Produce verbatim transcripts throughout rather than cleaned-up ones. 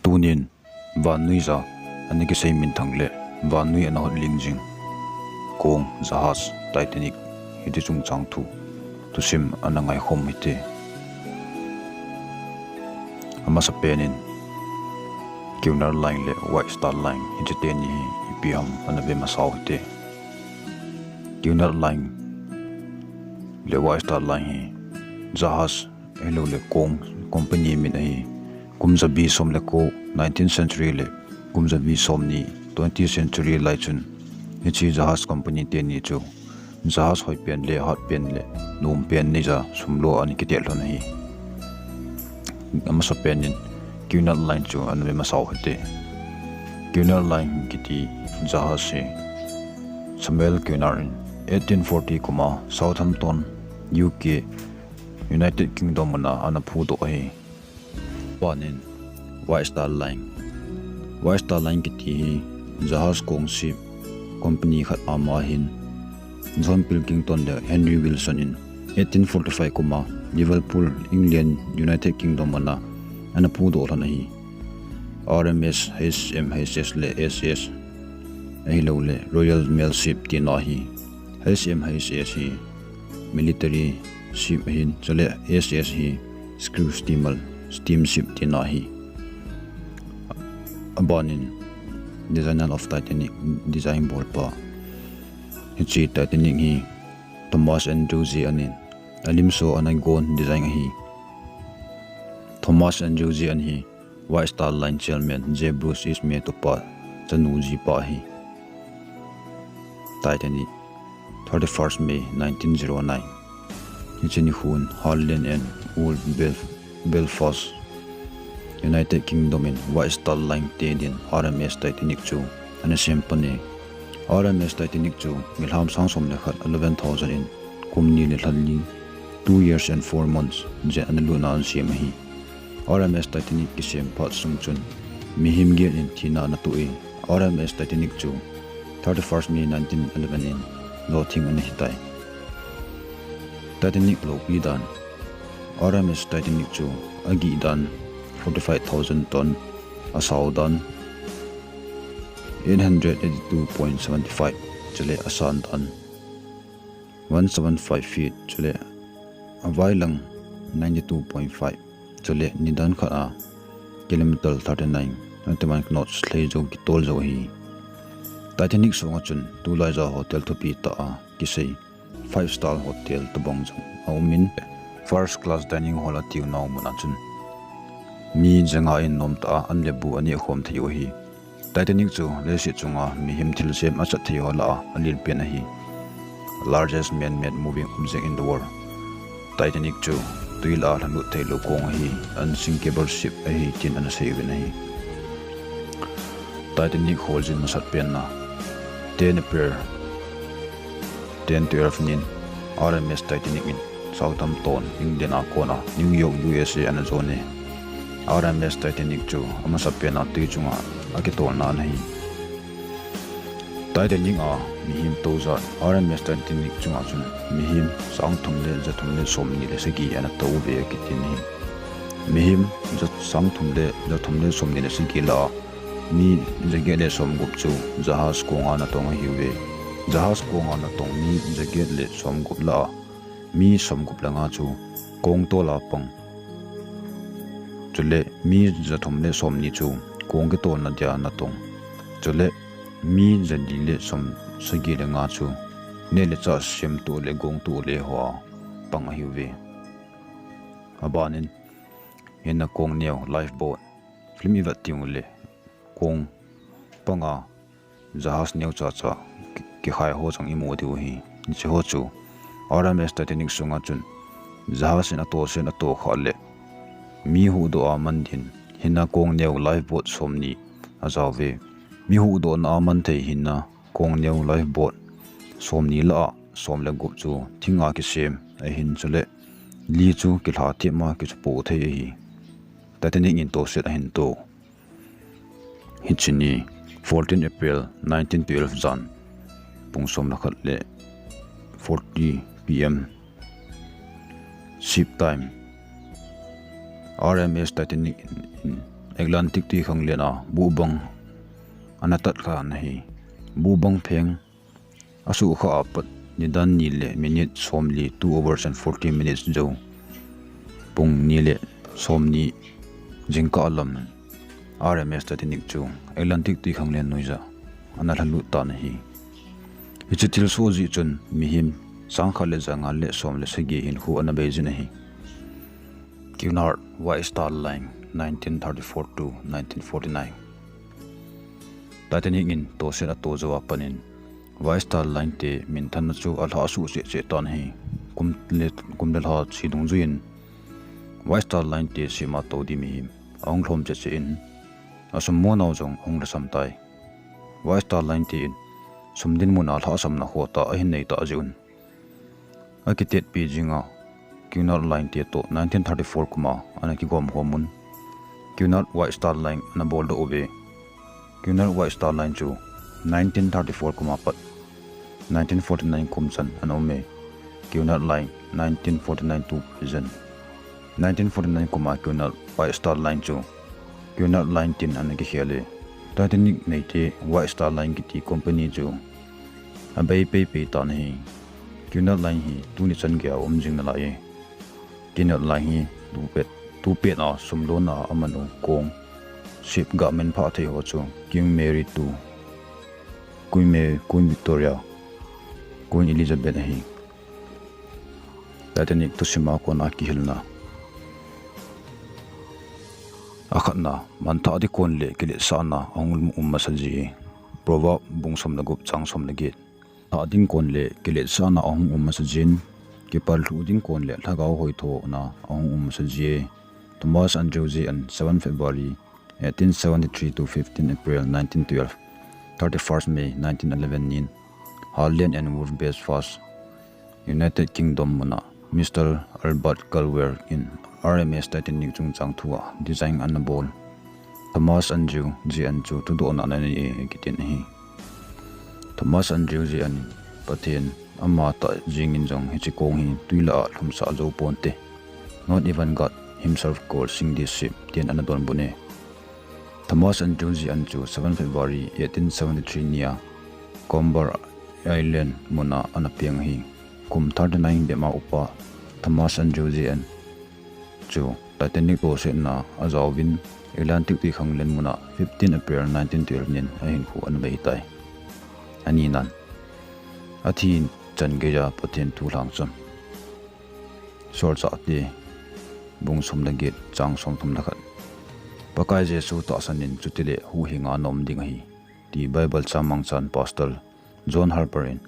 Tunin vannoi ja ana kisei minthang le vannoi ana hot ling jing kong, jahaz, Titanic hiti chungchang thu thusim ana ngaikhom hite. Amasapen in Cunard Line le White Star Line hiche teni hi ipi ham ana ve masa u hite. Cunard Line le White Star Line hi jahaz ahilouleh kong company min ahi. Kum jabi som le ko, nineteenth century, le kum jabi somni, twentieth century, lai chun hiche jahaz company teni chu jahaz hoipen le hatpen le nompen neija sum lou a ana kitel lhon ahi. Amasapen in Cunard Line chu ana ve masa u hite. Cunard Line kiti jahaz hi Samuel Cunard in eighteen forty kum a Southampton, U K, United Kingdom muna ana phudoh ahi. Abanin White Star Line, White Star Line kiti hi jahaz kong sep company khat ama ahin, John Pilkington le Henry Wilson in eighteen forty-five kum a Liverpool, England, United Kingdom muna ana phudoh lhon ahi. R M S, H M H S le S S ahilouleh Royal Mail Ship tina ahi. H M H S hi military ship ahin, chule S S hi screw steamer, steamship tina ahi. Abanin Designer of Titanic, design bolpa. Hiche Titanic hi Thomas Andrews anin, alimso ana gon design ahi. Thomas Andrews ahin hi White Star Line Chairman J Bruce Ismay tupa chanu jipa ahi. Titanic, thirty-first May nineteen zero nine. Hiche nikhon Harland and Wolff, Bel-, Belfast, United Kingdom in White Star Line te din R M S Titanic chu ana sem pan e. R M S Titanic chu milham sang som le khat, eleven thousand, in kum ni le lha li, two years and four months, jen ana lutna ana sem ahi. R M S Titanic kisem phat sung chun mihem get in thina ana toh e. R M S Titanic chu thirty-first May nineteen eleven in lolhing ana hitai. Titanic loupi dan. R M S Titanic chu agih dan forty-five thousand ton, asao dan eight hundred eighty-two point seven five, chule asan dan one seven five feet, chule availang ninety-two point five, chule nidan khat a kilometer thirty-nine, twenty-one knots lhei jou kitol jou ahi. Titanic sunga chun tulai ja hotel thupi tah a kisei five star hotel tobang jong aumin, first class dining hall atiu nau muna chun mi janga in nomtah a an le bu aneh khom thei u ahi. Titanic chu leiset chunga mihem thilsem achat thei ho lah a alen pen ahi. Largest man-made moving object in the world. Titanic chu tui lah a lhalut thei lou kong ahi, unsinkable ship ahi tin ana sei uvin ahi. Titanic kholjin masat pen na, ten April, ten twelve nin R M S Titanic in Southampton, England a kona New York, U S A ana jon e. R M S Titanic chu amasapen a tui chunga akitolna ana hi. Titanic a mihem tou jat, R M S Titanic chunga chun mihem sang thum le ja thum le somni le sagi ana tou uve akitin ahi. Mihem ja, sang thum le ja thum le somni le sagi lah a mi ja get le som gup chu jahaz kong a ana tong ahiuve. Jahaz kong a ana tong mi ja get le som gup lah a mi som gup le nga chu kong tol a pang. Chule mi ja thum le somni chu kong kitolna dia ana tong. Chule mi ja li le som sagi le nga chu neh le chah semtuh le gongtuh le hoa pang ahiuve. Abanin, hinna kong neo, lifeboat, film ivet teng ule kong panga jahaz neo chacha ki, kikhai ho jong imu diu ahi. Hiche ho chu R M S Titanic sunga chun jahaz in atohsen atohkhah le mi huhdoh a man din hinna kong neo, lifeboat, somni ajao ve. Mi huhdohna a man thei hinna kong neo, lifeboat, somni lah a som le gup chu thinga kisem ahin, chule li chu kilha thip ma kichupoh thei ahi. Titanic in tohset ahin toh. Hiche ni fourteen April nineteen twelve jan pung som le khat le forty P M ship time, R M S Titanic in, in Atlantic twikhanglen a buhbang ana tatkha ana hi. Buhbang pheng asukha apat nidan ni le minute somli, two hours and forty minutes jou, pung ni le somni jingkah lam R M S Titanic chu Atlantic twikhanglen noija ana lhalut tan ahi. Hiche thilsoh jeh chun mihem sangkhat le janga le som le sagi hinkho ana beijin ahi. Cunard White Star Line, nineteen thirty-four to nineteen forty-nine. Titanic in toset ato jou a panin White Star Line te minthanna chu alha asuh cheh cheh tan ahi. Kum le, kum le lha che dungjuiyin White Star Line te sema tou di mihem ahung lhom cheh cheh in, asum mo nau jong ahung lhasam tai. White Star Line te in sum dinmun a lhahsamna khoh tah ahin nei tah jeh un, akitetpi jinga Cunard Line te toh nineteen thirty-four kum a ana kigom khom un, Cunard White Star Line ana boldoh uve. Cunard White Star Line chu nineteen thirty-four kum a pat nineteen forty-nine kum chan ana um e. Cunard Line nineteen forty-nine to present. Nineteen forty-nine kum a Cunard White Star Line chu Cunard Line tin ana kikhel e. Titanic neite White Star Line kiti company chu abei pei pei tan ahi. Cunard Line hi tuni chan geiya um jing nalai e. Cunard Line hi tupet, tupet a sum lona a amanu kong, ship gamen phah thei ho chu Queen Mary two, Queen Mary, Queen Victoria, Queen Elizabeth ahi. Titanic thusim a kona kihilna. Akhatna, manthah ding kon le kiletsahna ahung um masa ji. Proverb bung som le gup chang som le get. Thah ding kon le kiletsahna ahung um masa jin, kipallhuh ding kon le lhagao hoithona ahung um masa ji. Thomas Andrew J N, seven February eighteen seventy-three to fifteen April nineteen twelve, thirty-first May nineteen eleven nin, Harland and Wolff, Belfast, United Kingdom muna Mister Albert Culver in R M S Titanic chungchang thua design ana bol. Thomas Andrew J N chu thudohna ana nei e kitin ahi. Thomas Andrew J N in Pathen ama tah jingin jong hiche kong hi twi lah a lhumsah jou ponte. Not even God himself could sink this ship, tin ana donbut e. Thomas Andrew J N chu seven February eighteen seventy-three nia Comber Island muna ana peng ahi. Kum thirty-nine bep a upa Thomas Andrew J N chu Titanic tosetna a ajaovin Atlantic twikhanglen muna fifteen April nineteen twelve nin ahinkho ana bei tai. Ani nan, athi chan geiya Pathen thu lhang chun. Solchahte bung som le get chang som thum le khat. Pakai Jesu tahsan in chutile huhhinga naum ding ahi, ti Bible chang mangchan Pastor John Harper in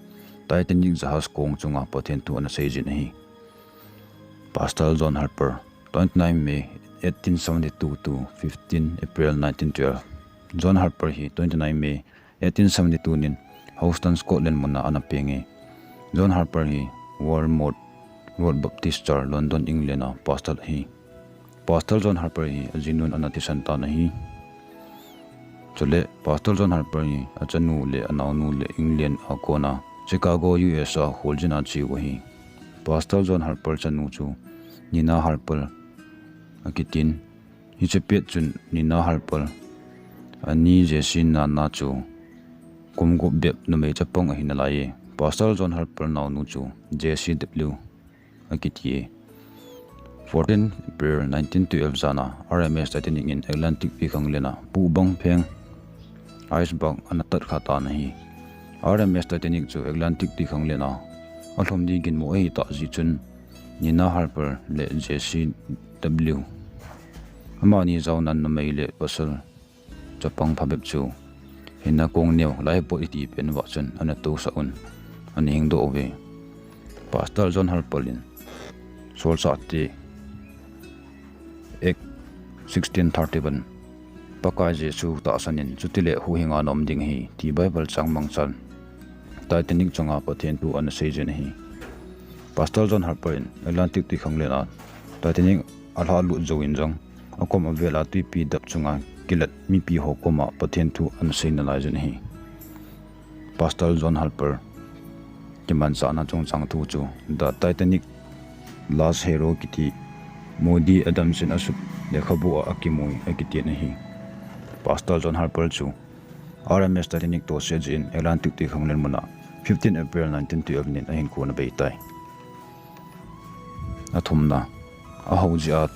Titanic jahaz kong chunga Pathen thu ana seijin ahi. Pastor John Harper, twenty-nine May eighteen seventy-two to fifteen April nineteen twelve. John Harper hi twenty-nine May eighteen seventy-two nin Houston, Scotland muna ana peng e. John Harper hi Walworth Road Baptist Church, London, England a pastor ahi. Pastor John Harper hi ajinun ana thisan tan ahi. Chule Pastor John Harper hi achanu le anaonu le England a kona Chicago, U S a kholjin a cheu ahi. Pastor John Harper chanu chu Nina Harper akitin, hiche pet chun Nina Harper, ani Jessie Nana chu kum gup bep numei chapang ahi nalai e. Pastor John Harper naonu chu Jessie W akiti e. Fourteen April nineteen twelve jana R M S Titanic in Atlantic twikhanglen a buhbang pheng iceberg ana tatkha tan ahi. R M S Titanic chu Atlantic twikhanglen a alhom ding ginmo ahi tah jeh chun Nina Harper le Jessie W, amani jaonan numei le pasal chapang phabep chu hinna kong neo lai pot iti pen uva chun ana tousah un, ana hingdoh uve. Pastor John Harper in Solchahte Act sixteen thirty-one, Pakai Jesu tahsan in chutile huhhinga naum ding ahi, ti Bible chang mangchan Titanic chunga Pathen thu ana seijin ahi. Pastor John Harper in Atlantic twikhanglen a Titanic alhahlut jouvin jong akom avel a twipi dap chunga kilat mipi ho koma Pathen thu ana sei nalaijin ahi. Pastor John Harper kimanchahna chungchang thu chu The Titanic Last Hero kiti Moody Adams in asut lekhabu a akimui akitin ahi. Pastor John Harper chu R M S Titanic tohse jeh in Atlantic twikhanglen muna fifteen April nineteen twelve nin ahinkho ana beitai. Athumna, ahao jeh a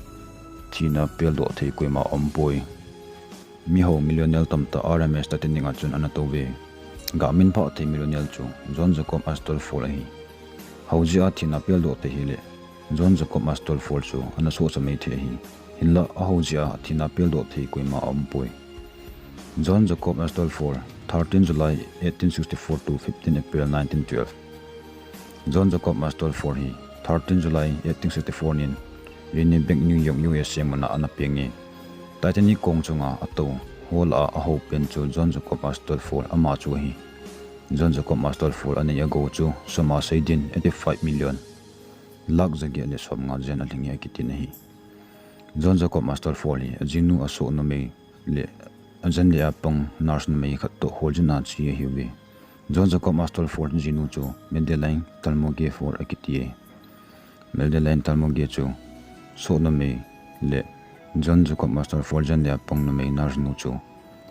thina peldoh thei koima aumpoi. Miho millionaire tamtah R M S Titanic a chun ana touve. Gamin phah thei millionaire chu John Jacob Astor Ford ahi. Hao jeh a thina peldoh thei hile John Jacob Astor Ford chu ana sohcha mai thei ahi. Hinlah ahao jeh a thina peldoh thei koima aumpoi. John Jacob Astor Ford, thirteen July eighteen sixty-four to fifteen April nineteen twelve. John Jacob Astor Ford hi thirteen July eighteen sixty-four nin Rhinebeck, New York, U S A muna ana penge. Titanic kong chunga atou ho lah a ahao pen chu John Jacob Astor Ford ama chu ahi. John Jacob Astor Ford anei agou chu sum a seidin eighty-five million, lakh jaget le somnga jen alhinge akitin ahi. John Jacob Astor Ford hi ajinu asoh numei le ajan le apang nurse numei khat toh kholjin a che ahiuve. John Jacob Astor Ford jinu chu Madeleine Talmoge Ford akiti e. Madeleine Talmoge chu soh numei le John Jacob Astor Ford jan le apang numei nurse nu chu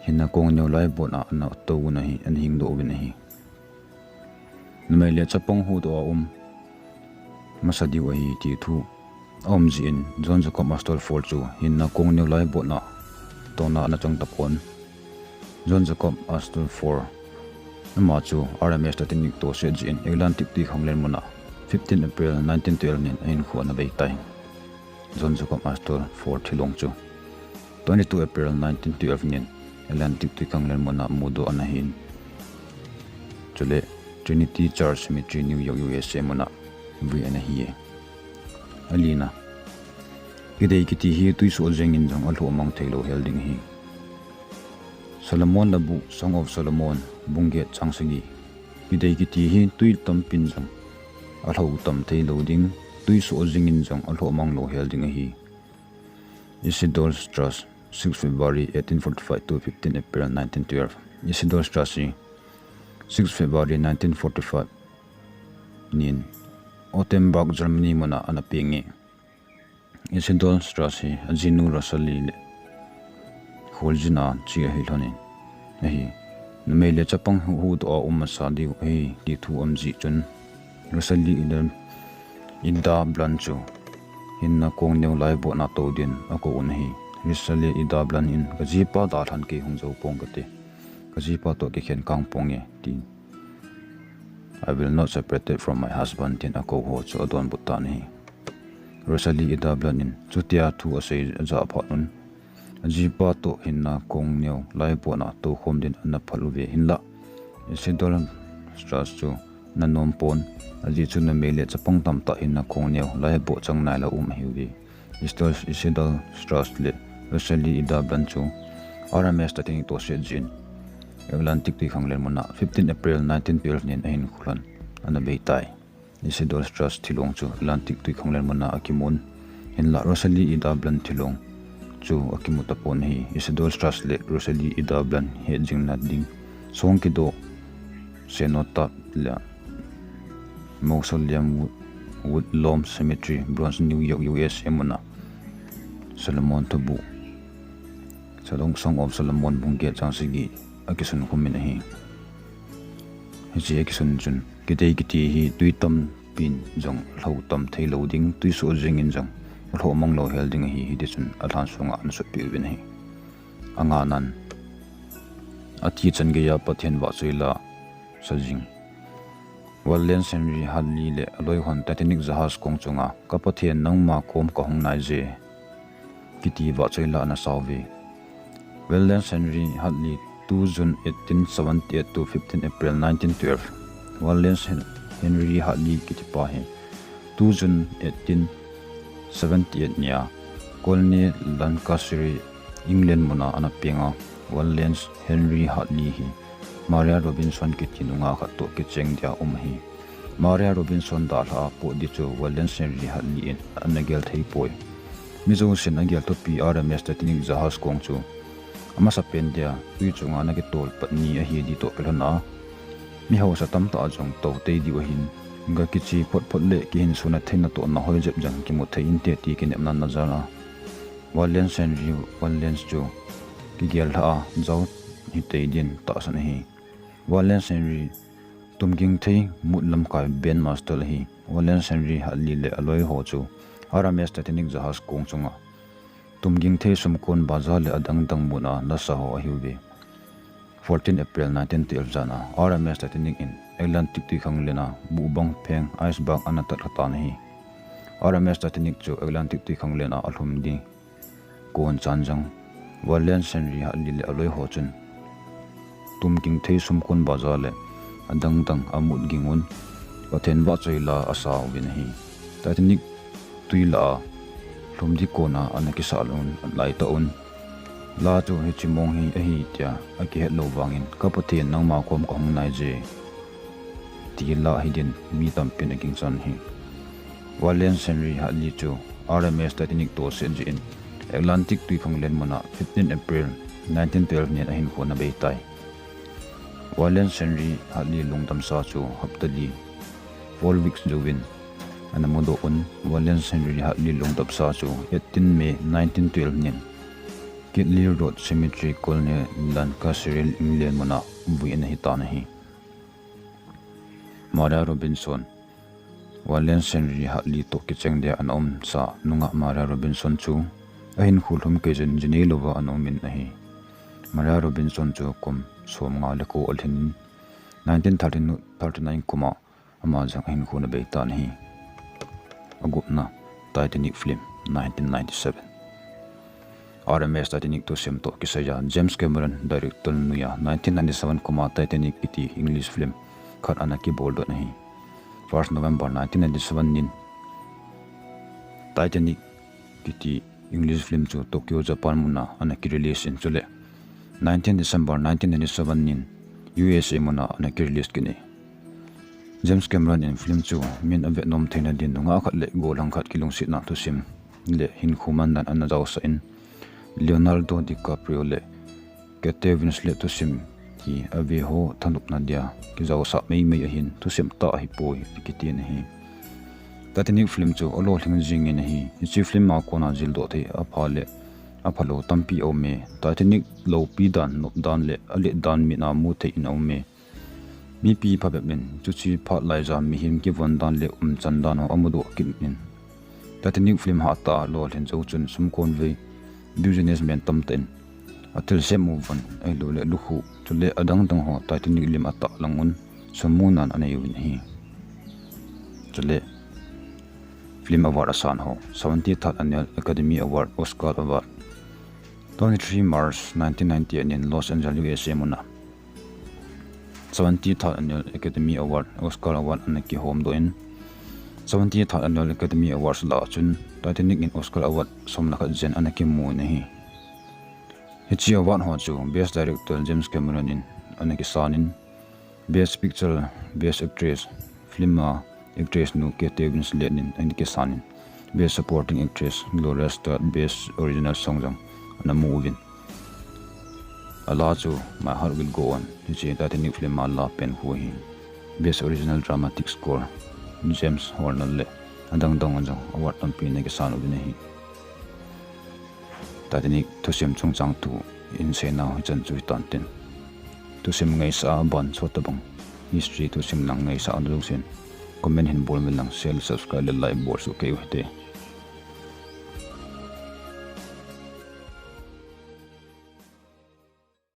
hinna kong neo laibot a ana tou un ahi, ana hingdoh uvin ahi. Numei le chapang huhdoh a um masa diu ahi ti thu aum jeh in John Jacob Astor Ford chu hinna kong neo laibot a touna ana chang tapon. John Jacob Astor Ford ama chu R M S Titanic tohse jeh in Atlantic twikhanglen muna fifteen April nineteen twelve nin ahinkho ana beitai. John Jacob Astor Ford thilong chu twenty-two April nineteen twelve nin Atlantic twikhanglen muna mudoh ana hin. Chule Trinity Church Cemetery, New York, U S A muna vui ana hi e. Alina, kidei kiti hi twisoh jengin jong alhoh mang theilou hel ding ahi. Solomon Labu, Song of Solomon, bung get chang sagi. Kidei kiti hi twi tampin jong alhoh tam theilou ding, twisoh jengin jong alhoh mang lou hel ding ahi. Isidore Straus, six February eighteen forty-five to fifteen April nineteen twelve. Isidore Straus hi six February nineteen forty-five nin Ottenburg, Germany muna ana penge. Isidore Straus hi ajinu Rosalie le kholjin a che ahi lhonin ahi. Numei le chapang huhdoh a um masa diu ahi ti thu aum jeh chun Rosalie Ida, Ida Blunt chu hinna kong neo laibot a tou din akou un ahi. Rosalie Ida Blunt in kajipa dalhan kei hung jou pong kate. Kajipa toh kikhen kang ponge tin. I will not separated from my husband tin akou ho chu adonbut tan ahi. Rosalie Ida Blunt in chutia thu asei ajah phat un ajipa toh hinna kong neo laibot a toukhom din ana phal uve hinlah Isidore Straus chu ana nom pon, ajeh chu numei le chapang tamtah hinna kong neo laibot chang nailou um ahiuve. Isidore, Isidore Straus le Rosalie Ida Blunt chu R M S Titanic tohse jeh in Atlantic twikhanglen muna fifteen April nineteen twelve nin ahinkho lhon ana beitai. Isidore Straus thilong chu Atlantic twikhanglen muna akimun. Hinlah Rosalie Ida Blunt thilong chu akimu tapon ahi. Isidore Straus le Rosalie Ida Blunt hetjingna ding song kidoh cenotaph le mausoleum Wood-, Woodlawn Cemetery, Bronx, New York, U S A muna Solomon thubu, Song of Solomon bung get chang sagi akisun khumin ahi. Hiche akisun chun, kidei kiti hi twi tampin jong lhoh tam theilou ding, twisoh jengin jong lhoh mang lou hel ding ahi, hiti chun alhan sunga ana sutpeh uvin ahi. Anganan, athi chan geiya Pathen vahchoila sa jing. Wallace Henry Hadley le aloihon Titanic jahaz kong chunga, Ka Pathen, nangma kom kahung naije, kiti vahchoila ana sauve. Wallace Henry Hadley, two June eighteen seventy-eight to fifteen April nineteen twelve. Wallace Hen-, Henry Hadley kitipa hi two June eighteen seventy-eight nia Colne, Lancashire, England muna ana penga. Wallace Henry Hadley hi Maria Robinson kiti nungah khat toh kicheng dia um ahi. Maria Robinson dalha a pot di chu Wallace Henry Hadley in ana gel thei poi. Mi jousen agel thupi R M S Titanic jahaz kong chu amasapen dia twi chunga ana kitol pat ni ahi di toh kilhon a, mi hausa tamtah jong tou tei diu ahin, Ga kichi photphot le kihinsona theina tohna hoi jep jang kimu thei inte ti kinepna ana jal a. Wallace Henry, Wallace chu kigel lha a, jao hitei din tahsan ahi. Wallace Henry tumging thei mut lamkai band master ahi. Wallace Henry Hadley le aloi ho chu R M S Titanic jahaz kong chunga tumging thei sumkon baja le adang dang mun a nasa ho ahiuve. Fourteen April nineteen twelve jan a R M S Titanic in Atlantic twikhanglen a buhbang pheng iceberg ana tat kha tan ahi. R M S Titanic chu Atlantic twikhanglen a alhum ding kon chan jang Wallace Henry Hadley le aloi ho chun tumging thei sumkon baja le adang dang amut ging un Pathen vahchoi la asa uvin ahi. Titanic twi la a lhum ding kona ana kisah un lai ta un. La chu hichi mong hi ahi tia akihet lou vangin, ka Pathen, nangma kom kahung nai je, ti la hi din mi tampin aging chan ahi. Wallace Henry Hadley chu R M S Titanic tohset jeh in Atlantic twikhanglen muna fifteen April nineteen twelve nin ahinkho ana bei tai. Wallace Henry Hadley lungdamsa chu hapta li, four weeks jouvin ana mudoh un. Wallace Henry Hadley lungdamsa chu eighteen May nineteen twelve nin Keighley Road Cemetery, Colney, Lancashire, England muna vui ana hitan ahi. Maria Robinson. Wallace Henry Hadley toh kicheng dia ana umsa nungah Maria Robinson chu ahinkho lhum kei jin jinei louva ana umin ahi. Maria Robinson chu kum somnga le ko alhin in nineteen thirty-nine kuma ama jong ahinkho ana bei tan ahi. Agupna, Titanic film, nineteen ninety-seven. R M S Titanic thusim toh kisaiya James Cameron director noiya nineteen ninety-seven kuma Titanic kiti English film khat ana kibol doh in ahi. First November nineteen ninety-seven nin Titanic kiti English film chu Tokyo, Japan muna ana kirelease in, chule nineteen December nineteen ninety-seven nin U S A muna ana kirelease kit in ahi. James Cameron in film chu min avet nom theina din nungah khat le gollhang khat kilungsetna thusim le hinkho mandan ana jaosah in, Leonardo DiCaprio le Kate Winslet thusim hi aveho thanopna dia kijaosah meimei ahin, thusim tah ahipoi, akitin ahi. Titanic film chu alolhing jingin ahi. Hiche film a kona jildoh thei apha le aphalou tampi aume. Titanic loupi dan, nop dan le alet dan mit a mu thei in aume. Mipi phabep in chuche phat laija mihem kivon dan le umchan dan ho amudoh kit in, Titanic film hatah a lolhin jou chun sumkon vei businessman tamtah in athilsem uvin, ahilouleh lukhuh, chule adang dang ho Titanic lim atahlang un sum munan anei uvin ahi. Chule film award asan ho, seventy-third Annual Academy Award, Oscar Award, twenty-three March nineteen ninety-eight nin Los Angeles, U S A muna seventy-third Annual Academy Award, Oscar Award ana kihomdoh in, seventy-third Annual Academy Awards lah a chun Titanic in Oscar Award som le khat jen ana kimun ahi. Hiche award ho chu Best Director James Cameron in ana kisan in, Best Picture, Best Actress, film a actress nu Kate Winslet in ana kisan in, Best Supporting Actress Gloria Stuart, Best Original Song jong ana mu uvin. Ala chu My Heart Will Go On, hiche Titanic film a la pen khu ahi. Best Original Dramatic Score, James Horner le adang dang jong award tampi ana kisan uvin ahi. Titanic thusim chungchang thu in seinau hichan chu hitan tin. Thusim ngaisah a ban sot tabang history thusim lang ngaisah a lungsin comment hin bol uvin lang, share, subscribe le like bol soh kei uhite.